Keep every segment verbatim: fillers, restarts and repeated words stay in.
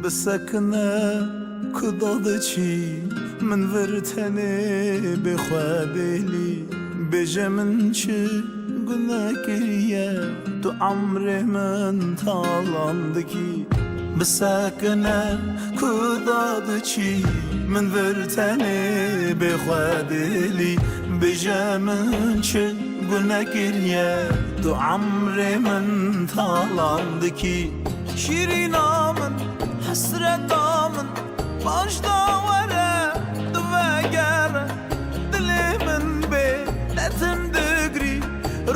Bisekine ku dadiçî, min vir tenê bê xwe bêlî. Bêje min çi gune kiriye, tu emrê min talan dikî. Bisekine ku dadiçî, min vir tenê bê xwe bêlî. Bêje min çi gune kiriye, tu emrê min talan dikî. Şîrîna min, hesreta min, paşda were, tu vegere. Dilê min bê te tim digirî,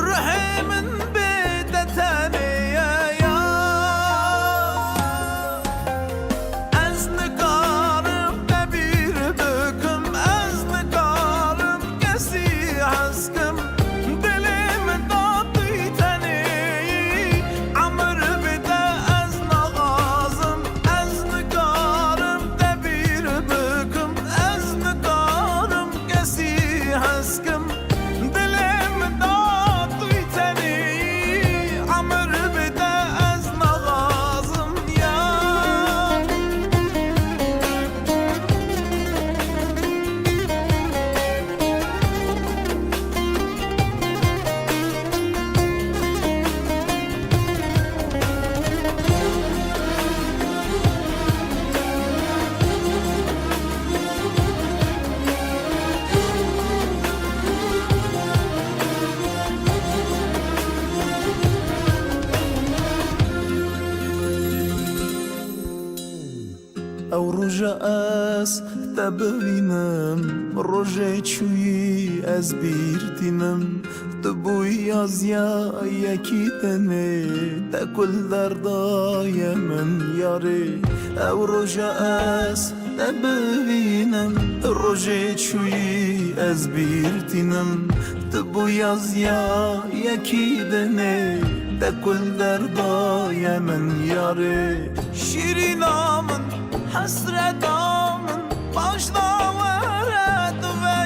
ruhê min bê te tenê ye ya. Ez nikarim te bîr bikim, ez nikarim kesî hez kim. Dilê min da tu yî tenê yî, emir bide ez naxwazim. Ez nikarim te bîr bikim, ez nikarim kesî hez kim. Dilê min da tu yî tenê yî, emir bide ez naxwazim ya. Ew roja ez te bibînim, rojê çûyî ez bîr tînim. Tu bûyî yaziya yekî dinê, te kul derdaye min yarê. Ew roja ez te bibînim, rojê çûyî ez bîr tînim. Tu bûyî yaziya yekî dinê, te kul derdaye min yarê. Şîrîna min, hesreta min, paşda were tu ve